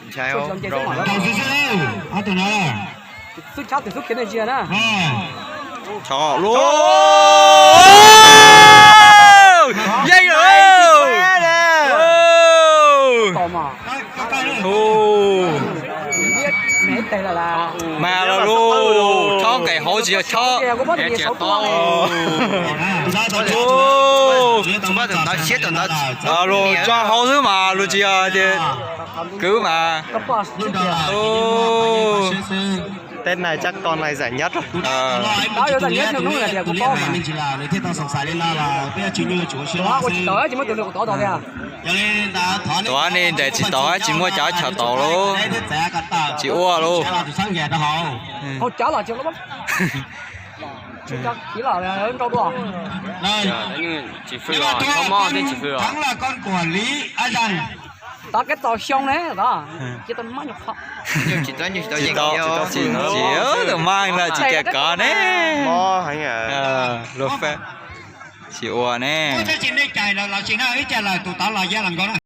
Ntshai os. Xwb chab twm xub khiav ntawm zias na. Choj lub. Yeej lawm. Mas los lub, chob nqes hauv tsis yog chob. Luag tso hauv xwb mas luag tsis yog tias kwv mas. Teb nais tsab ko nais zaim nyob rau. Tuav ne nraim tsis tau, tsis muaj cov chaw taus lub. Tsis ua lub. Tov kab txaus xyoo ne, tov. Tsis tau, tsis tau, tsis tau, tsis tau mas lawm tsis kam kov ne. Luag fab tsis ua ne.